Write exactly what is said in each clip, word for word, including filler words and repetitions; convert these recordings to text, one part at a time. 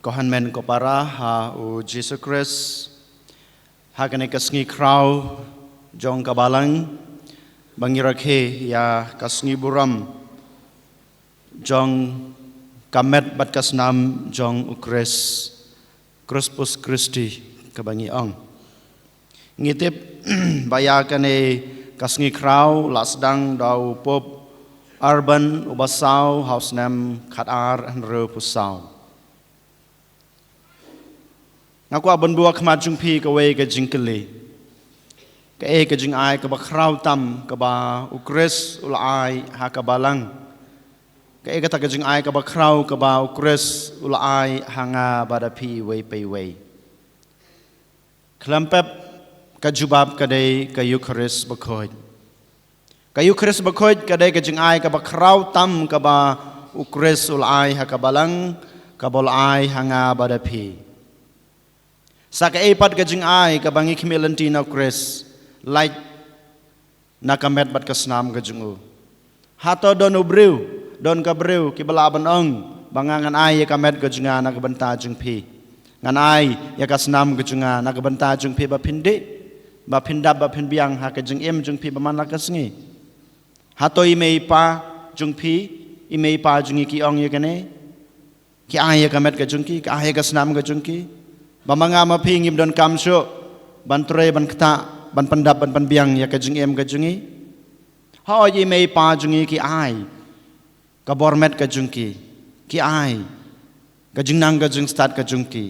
Ko hynmen ko para ha u Jisu Khrist, ha kane ka sngi khraw jong ka Balang, ba ngi rakhe ïa ka sngi burom jong ka met bad ka snam jong u Khrist, Corpus Christi kaba ngi ong. Ngi tip ba ïa kane ka sngi khraw la sdang da u Pope Urban uba saw ha u snem khatar hynriewphew saw. Nga kwah ban buh ha khmat jong phi kawei ka jingkylli. Kaei ka jingai kaba khraw tam kaba u Khrist u la ai ha ka Balang? Kaei kata ka jingai kaba khraw kaba u Khrist u la ai ha nga bad ha phi iwei pa iwei? Khlem pep, ka jubab ka dei ka Eukharist Bakhuid. Ka Eukharist Bakhuid ka dei ka jingai kaba khraw tam kaba u Khrist u la ai ha ka Balang, kaba u la ai ha nga bad ha phi. Sa kaei pat ka jingai kaba ngi khmih lynti na u Khrist, lait na ka met bad ka snam ka jong u? Hato don u briew, don ka briew kiba lah ban ong ba nga ngan ai ïa ka met ka jong nga na ka bynta jong phi, ngan ai ïa ka snam ka jong nga na ka bynta jong phi, ba phin dih, ba phin dap, ba phin biang ha ka jingim jong phi ba man la ka sngi? Hato i mei i pa jong phi, i mei i pa jong ngi ki ong ïa kane? Ki ai ïa ka met ka jong ki, ki ai ïa ka snam ka jong ki, ba ma nga ma phi ngim donkam shuh ban trei, ban ktah, ban pyndap, ban pynbiang ïa ka jingim ka jong ngi? Hooid, i mei i pa jong ngi ki ai ka bor met ka jong ki, ki ai ka jingnang ka jingstad ka jong ki,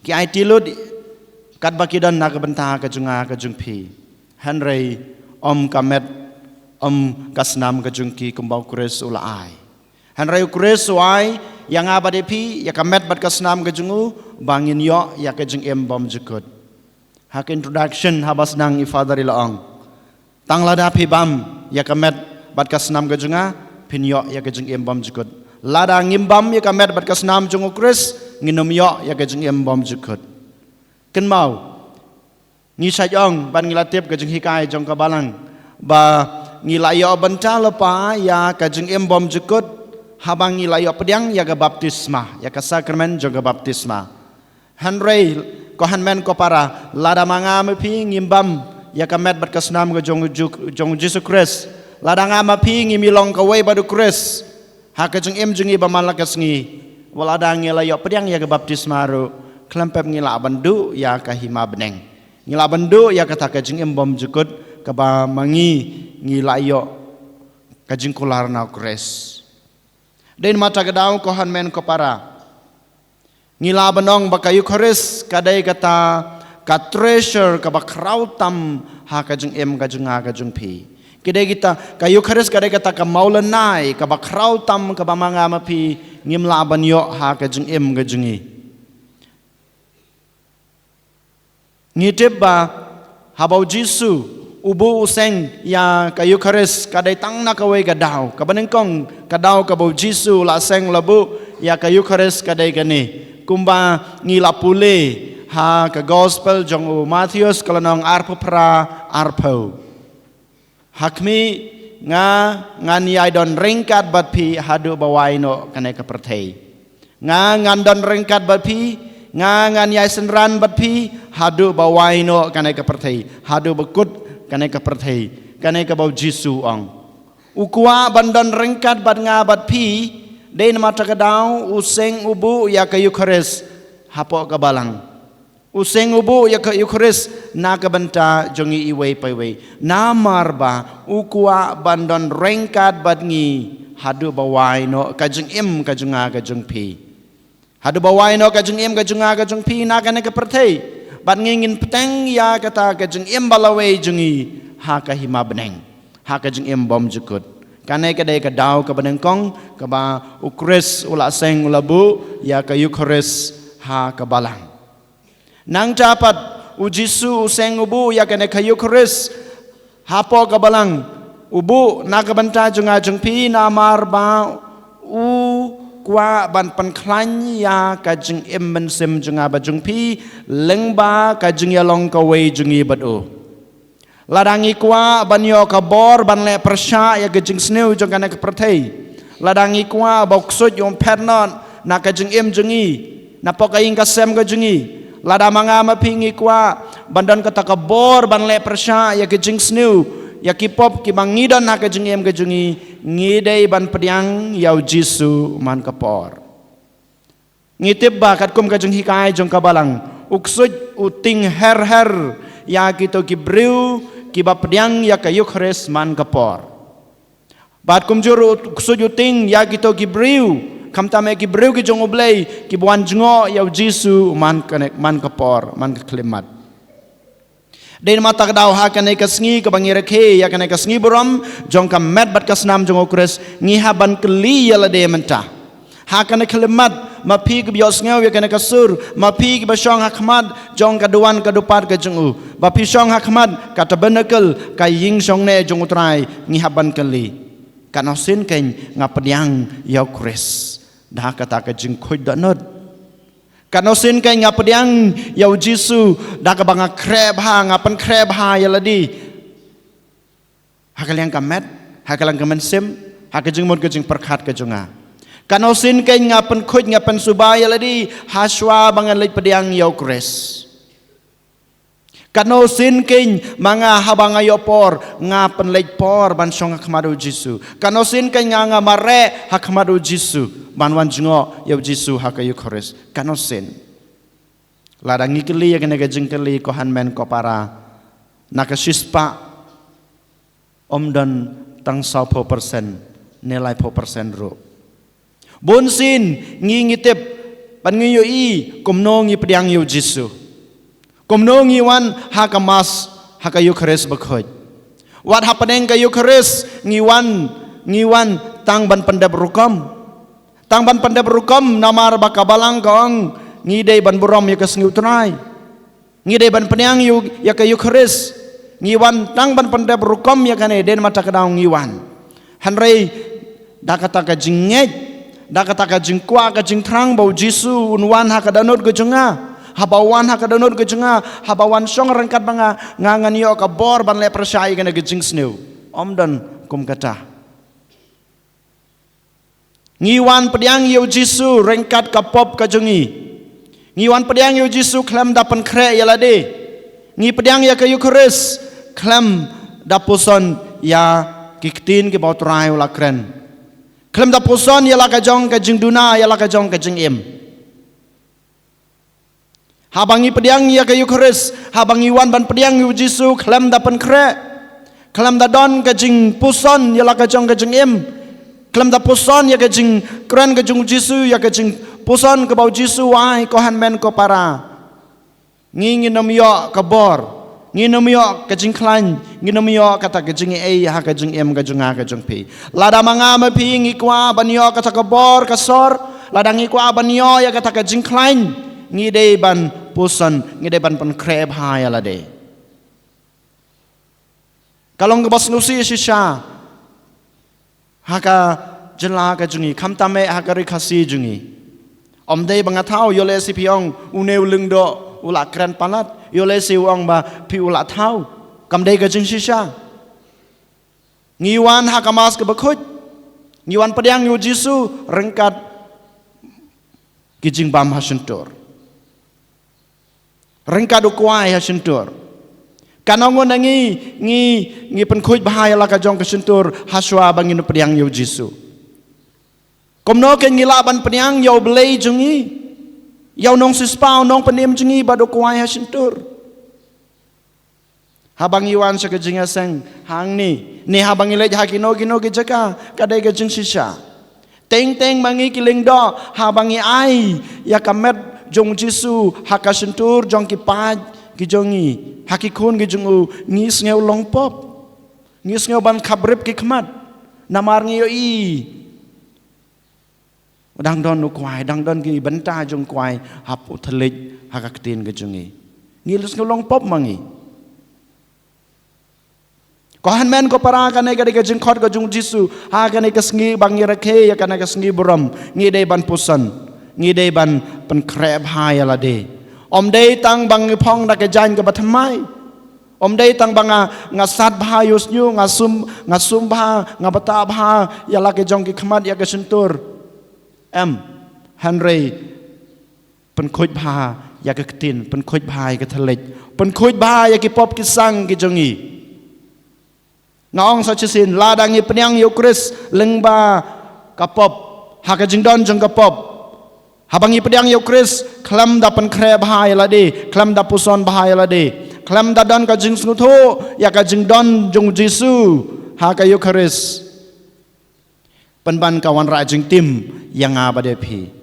ki ai ti lut katba ki don na ka bynta ka jong nga ka jong phi. Hynrei ym ka met, ym ka snam ka jong ki kumba u Khrist u la ai. Hynrei u Khrist u ai ïa nga bad ïa phi ïa ka met bad ka snam ka jong u, ba ngin ïoh ïa ka jingim bymjukut. Ha ka introduction haba sdang i Father i la ong, tang lada phi bam ïa ka met bad ka snam ka jong nga, phin ïoh ïa ka jingim bymjukut. Lada ngim bam ïa ka met bad ka snam jong u Khrist, ngin ym ïoh ïa ka jingim bymjukut. Kynmaw, ngi shait ong bad ngi la tip ka jinghikai jong ka Balang ba ngi la ïoh bynta lypa ïa ka jingim bymjukut haba ngi la ïoh pdiang ïa ka baptisma, ïa ka sakramen jong ka baptisma. Hynrei ko hynmen ko para, lada ma nga ma phi ngim bam ïa ka met bad ka snam ka jong u Ju-, jong u Jisu Khrist, lada nga ma phi ngim ïa long kawei bad u Khrist ha ka jingim jong ngi ba man la ka sngi, wat lada ngi la ïoh pdiang ïa ka baptisma ruh, khlem pep ngi lah ban duh ïa ka hima bneng. Ngi lah ban duh ïa kata ka jingim bymjukut kaba ma ngi ngi la ïoh ka jingkular na u Khrist. Dei namar kata ka daw ko hynmen ko para, ngi lah ban ong ba ka Eukharist ka dei kata ka treasure kaba khraw tam ha ka jingim ka jong nga ka jong phi. Ka dei kata ka Eukharist ka dei kata ka mawlynnai kaba khraw tam kaba ma nga ma phi ngim lah ban ïoh ha ka jingim ka jong ngi. Ngi tip ba haba u Jisu u buh u seng ïa ka Eukharist ka dei tang na kawei ka daw. Kaba nyngkong ka daw kaba u Jisu u la seng la buh ïa ka Eukharist ka dei kane. Kumba ngi la pule ha ka Gospel jong u Mathaios ka lynnong arphew phra, arphew. Ha khmih, nga ngan ïai don ryngkat bad phi haduh ba wai noh kane ka pyrthei. Nga ngan don ryngkat bad phi, nga ngan ïai synran bad phi haduh ba wai noh kane ka pyrthei, haduh ba kut kane ka pyrthei. Kane kaba u Jisu u ong. U kwah ban don ryngkat bad nga bad phi, dei namar kata ka daw u seng u buh ïa ka Eukharist hapoh ka Balang. U seng u buh ïa ka Eukharist na ka bynta jong ngi iwei pa iwei. Namar ba u kwah ban don ryngkat bad ngi haduh ba wai noh ka jingim ka jong nga ka jong phi. Haduh ba wai noh ka jingim ka jong nga ka jong phi na kane ka pyrthei. Bad ngi ngin bteng ïa kata ka jingim ba lawei jong ngi ha ka hima bneng, ha ka jingim bymjukut. Kane ka dei ka daw kaba nyngkong kaba u Khrist u la seng u la buh ïa ka Eukharist ha ka Balang. Nangta pat u Jisu u seng u buh ïa kane ka Eukharist hapoh ka Balang, u buh na ka bynta jong nga jong phi namar ba u kwah ban pynkhlaiñ ïa ka jingim mynsiem jong nga bad jong phi lyngba ka jingïalong kawei jong ngi bad u. Lada ngi kwah ban ïoh ka bor ban leh pyrshah ïa ka jingsniew jong kane ka pyrthei, lada ngi kwah ba u ksuid un phet noh na ka jingim jong ngi, Na pok ka ïing ka sem ka jong ngi. Lada ma nga ma phi ngi kwah ban don kata ka bor ban leh pyrshah ïa ka jingsniew, ïa ki pop kiba ngi don ha ka jingim ka jong ngi, ngi dei ban pdiang ïa u Jisu man ka por. Ngi tip ba katkum ka jinghikai jong ka Balang, u ksuid u tieng her her ïa kito ki briew kiba pdiang ïa ka Eukharist man ka por. Bad kumjuh ruh u ksuid u tieng ïa kito ki briew, khamtam eh ki briew ki jong U Blei, kiba wan jngoh ïa u Jisu man ka ne-, man ka por, man ka khyllipmat. Dei namar kata ka daw ha kane ka sngi kaba ngi rakhe ïa kane ka sngi burom jong ka met bad ka snam jong u Khrist, ngi hap ban kylli ïa lade mynta. Ha kane ka khyllipmat, ma phi kiba ïohsngew ïa kane ka sur, ma phi kiba shong ha khmat jong ka duwan ka dupat ka jong u, ba phi shong ha khmat ka tabernacle, ka ïing shongneh jong U Trai, ngi hap ban kylli: Katno sien kein nga pdiang ïa u Khrist da kata ka jingkhuid dohnud? Katno sien kein nga pdiang ïa u Jisu da kaba nga khreh bha, nga pynkhreh bha ïa lade ha ka liang ka met, ha ka liang ka mynsiem, ha ka jingmut ka jingpyrkhat ka jong nga? Katno sien kein nga pynkhuid, nga pynsuba ïa lade hashwa ba ngan leit pdiang ïa u Khrist? Katno sien kein ma nga haba nga ïoh por, nga pynleit por ban shong ha khmat u Jisu? Katno sien kein nga, nga mareh ha khmat u Jisu ban wan jngoh ïa u Jisu ha ka Eukharist? Katno sien? Lada ngi kylli ïa kane ka jingkylli, ko hynmen ko para, na ka shispah ym don tang sawphew persen ne laiphew persen ruh. Bun sien ngi, ngi tip, ban ngi ïohi kumno ngi pdiang ïa u Jisu, kumno ngi wan ha ka Mass, ha ka Eukharist bakhuid. Wat hapdeng ka Eukharist ngi wan, ngi wan tang ban pyndep rukom. Tang ban pyndep rukom namar ba ka Balang ka ong ngi dei ban burom ïa ka sngi u Trai, ngi dei ban pdiang ïa u, ïa ka Eukharist. Ngi wan tang ban pyndep rukom ïa kane, dei namar kata ka daw ngi wan. Hynrei da kata ka jingngeit, da kata ka jingkwah ka jingthrang ba u Jisu un wan ha ka dohnud ka jong nga, haba wan ha ka dohnud ka jong nga, haba wan shong ryngkat bad nga, nga ngan ïoh ka bor ban leh pyrshah ïa kane ka jingsniew. Ym don kum kata. Ngi wan pdiang ïa u Jisu ryngkat ka pop ka jong ngi. Ngi wan pdiang ïa u Jisu khlem da pynkhreh ïa lade. Ngi pdiang ïa ka Eukharist khlem da puson ïa ki ktien kiba u Trai u la kren, khlem da puson ïa la ka jong ka jingduna, ïa la ka jong ka jingim. Haba ngi pdiang ïa ka Eukharist, haba ngi wan ban pdiang ïa u Jisu khlem da pynkhreh, khlem da don ka jingpuson ïa la ka jong ka jingim, khlem da puson ïa ka jingkren ka jong u Jisu, ïa ka jingpuson kaba u Jisu u ai, ko hynmen ko para, ngi, ngin ym ïoh ka bor, ngin ym ïoh ka jingkhlaiñ, ngin ym ïoh kata ka jingaiei ha ka jingim ka jong nga ka jong phi. Lada ma nga ma phi ngi kwah ban ïoh kata ka bor ka sor, lada ngi kwah ban ïoh ïa kata ka jingkhlaiñ, ngi dei ban puson, ngi dei ban pynkhreh bha ïa lade. Ka long kaba sngewsih shisha ha ka jylla ka jong ngi, khamtam eh ha ka Ri Khasi jong ngi. Ym dei ba nga thaw, ïoh lehse phi ong une u lyngdoh u la kren palat, ïoh lehse u ong ba phi u la thaw. Kam dei ka jingshisha. Ngi wan ha ka Mass kaba khuid, ngi wan pdiang ïa u Jisu ryngkat ki jingbam ha shyntur, ryngkat u kwai ha shyntur. Katno ngut na ngi, ngi, ngi pynkhuid bha ïa la ka jong ka shyntur hashwa ba ngin pdiang ïa u Jisu? Kumno kein ngi lah ban pdiang ïa u Blei jong ngi, ïa u Nongsiewspah, u Nongpynim jong ngi bad u kwai ha shyntur? Haba ngi wan sha ka jingïaseng hangne, ne haba ngi leit ha kino kino ki jaka, ka dei ka jingshisha. Teng teng ma ngi ki lyngdoh, haba ngi ai ïa ka met jong u Jisu ha ka shyntur jong ki paid ki jong ngi, ha ki khun ki jong u, ngi sngew long pop, ngi sngew ban khaprip ki khmat, namar ngi ïohi dang don u kwai, dang don ki bynta jong u kwai hap u thylliej ha ka ktien ka jong ngi. Ngi sngew long pop ma ngi. Ko hynmen ko para, kane ka dei ka jingkhot ka jong u Jisu ha kane ka sngi ba ngi rakhe ïa kane ka sngi burom. Ngi dei ban puson, ngi dei ban pynkhreh bha ïa lade. Ym dei tang ba ngi phong da ka jaiñ kaba thymmai. Ym dei tang ba nga, nga sat bha ïa u shñiuh, nga sum, nga sum bha, nga btah bha ïa la ka jong ki khmat, ïa ka shyntur. Em, hynrei Pynkhuid bha ïa ka ktien, pynkhuid bha ïa ka thylliej, pynkhuid bha ïa ki pop ki sang ki jong ngi. Nga ong sa shisien, lada ngi pdiang ïa u Khrist lyngba ka pop, ha ka jingdon jong ka pop. Haba ngi pdiang ïa u Khrist, khlem da pynkhreh bha ïa lade, khlem da puson bha ïa lade, khlem da don ka jingsngewthuh ïa ka jingdon jong u Jisu ha ka Eukharist, pynban ka wanrah jingtim ïa nga bad ïa phi.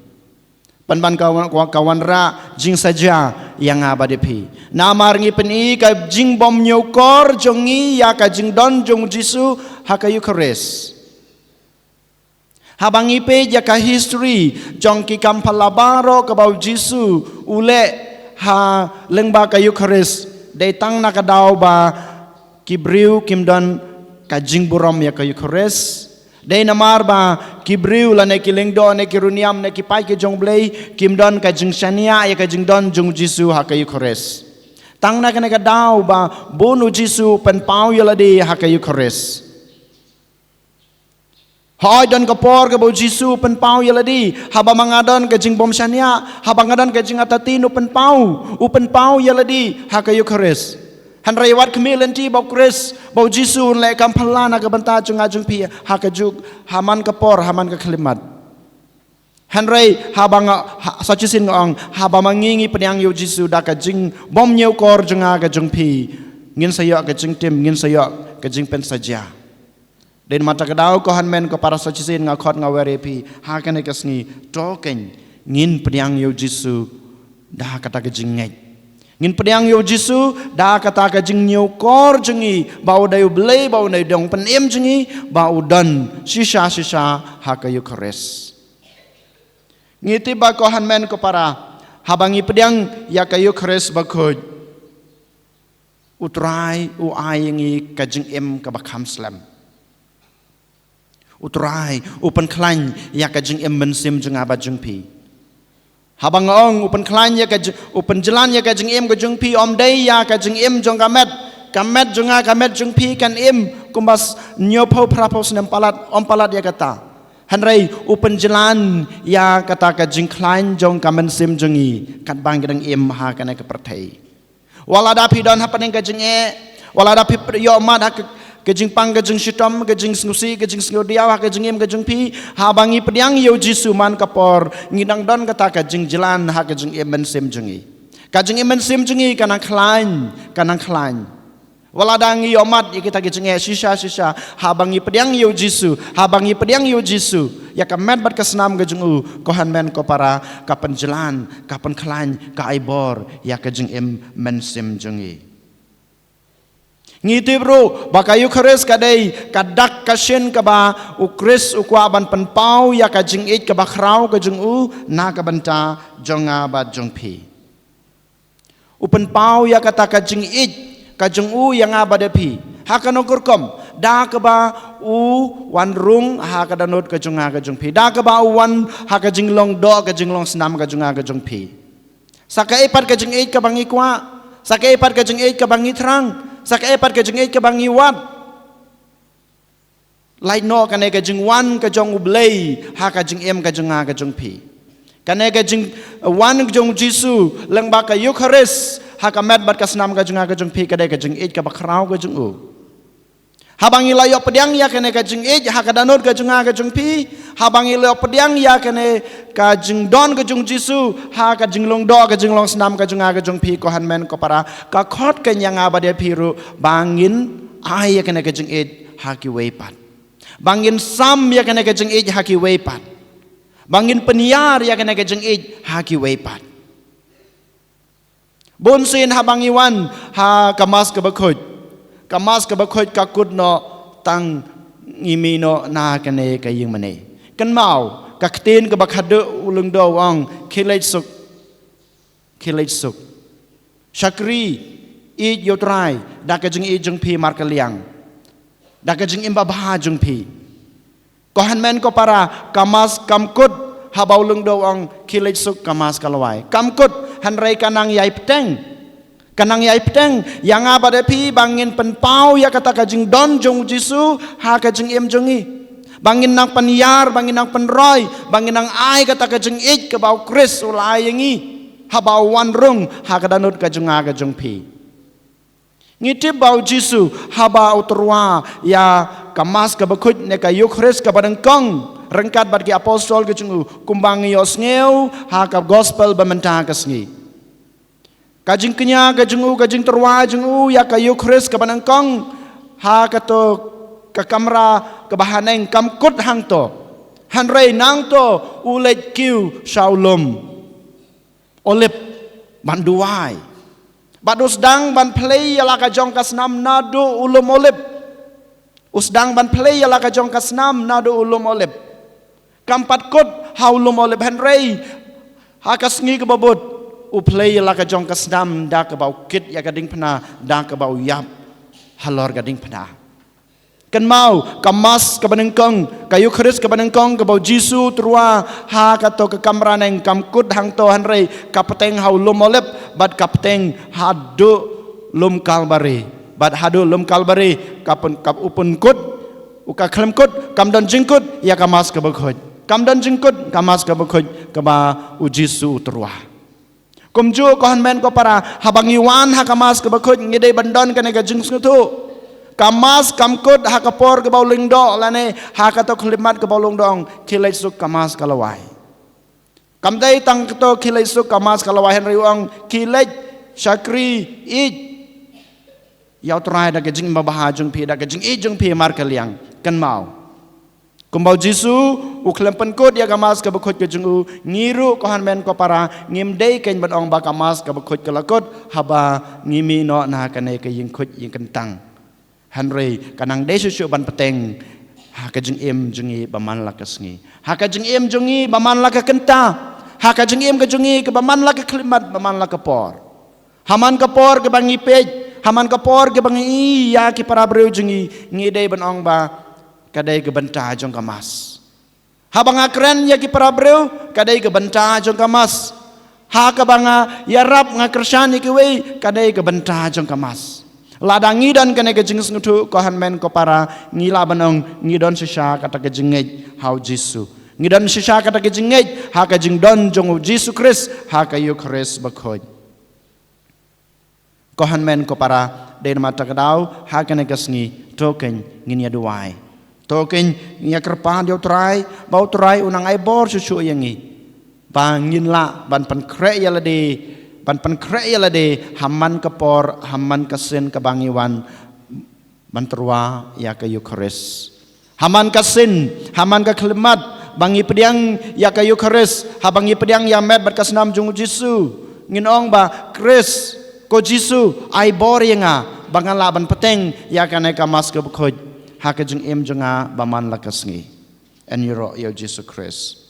Pynban ka wan-, ka, ka wanrah jingsaja ïa nga bad ïa phi. Namar ngi pyni ka jingbymñiewkor jong ngi ïa ka jingdon jong u Jisu ha ka Eukharist. Haba ngi peit ïa ka history jong ki kam phylla baroh kaba u Jisu u leh ha lyngba ka Eukharist, dei tang na ka daw ba ki briew kim don ka jingburom ïa ka Eukharist. Dei namar ba ki briew lane ki lyngdoh ne ki riewniam ne ki paid ki jong u Blei kim don ka jingshaniah ïa ka jingdon jong u Jisu ha ka Eukharist. Tang na kane ka daw ba bun u Jisu u pynpaw ïa lade ha ka Eukharist. Hooid, don ka por kaba u Jisu u pynpaw ïa lade, haba ma nga don ka jingbymshaniah, haba nga don ka jingartatien, u pynpaw, u pynpaw ïa lade ha ka Eukharist. Hynrei wat khmih lynti ba u Khrist, ba u Jisu un leh kam phylla na ka bynta jong nga jong phi ha kajuh, ha man ka por, ha man ka khyllipmat. Hynrei haba nga, ha, sa shisien nga ong, haba ma ngi ngi pdiang ïa u Jisu da ka jingbymñiewkor jong nga ka jong phi, ngin sa ïoh ka jingtim, ngin sa ïoh ka jingpynsaja. Dei namar kata ka daw, ko hynmen ko para, sa shisien nga khot nga wer ïa phi ha kane ka sngi, to kein ngin pdiang ïa u Jisu da kata ka jingngeit. Ngin pdiang ïa u Jisu da kata ka jingñiewkor jong ngi ba u dei u Blei, ba u dei u nongpynim jong ngi, ba u don shisha shisha ha ka Eukharist. Ngi tip ba, ko hynmen ko para, haba ngi pdiang ïa ka Eukharist bakhuid, U Trai u ai ïa ngi ka jingim kaba kham slem. U Trai u pynkhlaiñ ïa ka jingim mynsiem jong nga bad jong phi. Haba nga ong u pynkhlaiñ ïa ka ji-, u pynjlan ïa ka jingim ka jong phi, ym dei ïa ka jingim jong ka met, ka met jong nga, ka met jong phi kan im kumba s-, hynñiewphew phraphew snem palat, ym palat ïa kata. Hynrei u pynjlan ïa kata ka jingkhlaiñ jong ka mynsiem jong ngi katba ngi dang im ha kane ka pyrthei. Wat lada phi don hapdeng ka jingeh, wat lada phi pyrshah ïohmad ha ka, ka jingpang, ka jingshitom, ka jingsngewsih, ka jingsngewdiaw ha ka jingim ka jong phi, haba ngi pdiang ïa u Jisu man ka por, ngi dang don kata ka jingjlan ha ka jingim mynsiem jong ngi. Ka jingim mynsiem jong ngi ka nang khlaiñ, ka nang khlaiñ. Wat lada ngi ïohmad ïa kita ki jingeh shisha shisha, haba ngi pdiang ïa u Jisu, haba ngi pdiang ïa u Jisu, ïa ka met bad ka snam ka jong u, ko hynmen ko para, ka pynjlan, ka pynkhlaiñ, ka ai bor ïa ka jingim mynsiem jong ngi. Ngi tip ruh ba ka Eukharist ka dei ka dak ka shin kaba u Khrist u kwah ban pynpaw ïa ka jingïeit kaba khraw ka jong u na ka bynta jong nga bad jong phi. U pynpaw ïa kata ka jingïeit ka jong u ïa nga bad ïa phi. Ha kano ka rukom? Da kaba u wan rung ha ka dohnud ka jong nga ka jong phi. Da kaba u wan ha ka jinglong doh ka jinglong snam ka jong nga ka jong phi. Sa kaei pat ka jingïeit kaba ngi kwah? Sa kaei pat ka jingïeit kaba ngi thrang? Sa kaei pat ka jingïeit kaba ngi wad? Lait noh kane ka jingwan ka jong u Blei ha ka jingim ka jong nga ka jong phi. Kane ka jingwan ka jong u Jisu lyngba ka Eukharist ha ka met bad ka snam ka jong nga ka jong phi, ka dei ka jingïeit kaba khraw ka jong u. Haba ngi la ïoh pdiang ïa kane ka jingïeit ha ka dohnud ka jong nga ka jong phi, haba ngi la ïoh pdiang ïa kane ka jingdon ka jong u Jisu ha ka jinglong doh ka jinglong snam ka jong nga ka jong phi, ko hynmen ko para, ka khot ka ïa nga bad ïa phi ruh ba ngin ai ïa kane ka jingïeit ha kiwei pat. Ba ngin sam ïa kane ka jingïeit ha kiwei pat. Ba ngin pynïar ïa kane ka jingïeit ha kiwei pat. Bun sien haba ngi wan ha ka Mass kaba khuid, ka Mass kaba khuid ka kut noh tang ngi mih noh na kane ka ïing mane. Kynmaw ka ktien kaba khadduh u lyngdoh u ong, khie leit suk, khie leit suk. Shakri, ïeit ïa u Trai da ka jingïeit jong phi markylliang, da ka jingim babha jong phi. Ko hynmen ko para, ka Mass kam kut haba u lyngdoh u ong, khie leit suk, ka Mass ka la wai. Kam kut, hynrei ka nang ïai bteng. Ka nang ïai bteng ïa nga bad ïa phi ba ngin pynpaw ïa kata ka jingdon jong u Jisu ha ka jingim jong ngi. Ba ngin nang pynïar, ba ngin nang pynroi, ba ngin nang ai kata ka jingïeit kaba u Khrist u la ai ïa ngi. haba u wan rung ha ka dohnud ka jong nga ka jong phi. Ngi tip ba u Jisu haba u tyrwa ïa ka Mass ka bakhuid ne ka Eukharist kaba nyngkong ryngkat bad ki apostol ka jong u, kumba ngi ïohsngew ha ka gospel ba mynta ka sngi. Ka jingkñia ka jong u, ka jingtyrwa jong u ïa ka Eukharist kaba nyngkong ha kato ka kamra kaba haneng kam kut hangto. Hynrei nangto u leit kiew sha u lum Olib ban duwai. Bad u sdang ban plie ïa la ka jong ka snam naduh u lum Olib. U sdang ban plie ïa la ka jong ka snam naduh u lum Olib. Kam pat kut ha u lum Olib, hynrei ha ka sngi kaba bud u plie ïa la ka jong ka snam da kaba u kit ïa ka diengphna, da kaba u ïap halor ka diengphna. Kynmaw, ka Mass kaba nyngkong, ka Eukharist kaba nyngkong kaba u Jisu u tyrwa ha kato ka kamra neng kam kut hangto, hynrei ka bteng ha u lum Olib bad ka bteng haduh lum Kalbari. Bad haduh lum Kalbari ka pyn-, ka u pynkut, u ka khlem kut, kam don jingkut ïa ka Mass ka bakhuid. Kam don jingkut ka Mass ka bakhuid kaba u Jisu u tyrwa. Kumjuh ko hynmen ko para, haba ngi wan ha ka Mass ka bakhuid ngi dei ban don kane ka jingsngewthuh. Ka Mass kam kut ha ka por kaba u lyngdoh lane ha kato ka khyllipmat kaba u lyngdoh, ong khie leit suk, ka Mass ka la wai. Kam dei tang kato khie leit suk, ka Mass ka la wai, hynrei u ong khie leit shakri, ïeit ïa u Trai da ka jingim babha jong phi, da ka jingïeit jong phi markylliang. Kynmaw, kumba u Jisu u khlem pynkut ïa ka Mass ka bakhuid ka jong u, ngi ruh ko hynmen ko para ngim dei keiñ ban ong ba ka Mass ka bakhuid ka la kut haba ngi mih noh na kane ka ïingkhuid ïingkyntang. Hynrei ka nang dei shuh shuh ban bteng ha ka jingim jong ngi ba man la ka sngi, ha ka jingim jong ngi ba man la ka kynta, ha ka jingim ka jong ngi kaba man la ka khyllipmat, ba man la ka por. Ha man ka por kaba ngi peit, ha man ka por kaba ngi ïohi ïa ki para briew jong ngi, ngi dei ban ong ba ka dei ka bynta jong ka Mass. Haba nga kren ïa ki para briew, ka dei ka bynta jong ka Mass. Ha kaba nga ïarap, nga kyrshan ïa kiwei, ka dei ka bynta jong ka Mass. Lada ngi don kane ka jingsngewthuh ko hynmen ko para, ngi lah ban ong ngi don shisha kata ka jingngeit ha u Jisu. Ngi don shisha kata ka jingngeit ha ka jingdon jong u Jisu Khrist ha ka Eukharist bakhuid. Ko hynmen ko para, dei namar kata ka daw ha kane ka sngi to keiñ ngin ïa duwai. To keiñ ngin ïa kyrpad ïa u Trai ba u Trai u nang ai bor shuh shuh ïa ngi, ba ngin lah ban pynkhreh ïa lade, ban pynkhreh ïa lade ha man ka por, ha man ka sien kaba ngi wan ban tyrwa ïa ka Eukharist. Ha man ka sien, ha man ka khyllipmat ba ngi pdiang ïa ka Eukharist, haba ngi pdiang ïa met bad ka snam jong u Jisu, ngin ong ba Khrist, ko Jisu, ai bor ïa nga ba ngan lah ban bteng ïa kane ka Mass ka bakhuid ha ka jingim jong nga ba man la ka sngi. Yn ïaroh ïa u Jisu Khrist.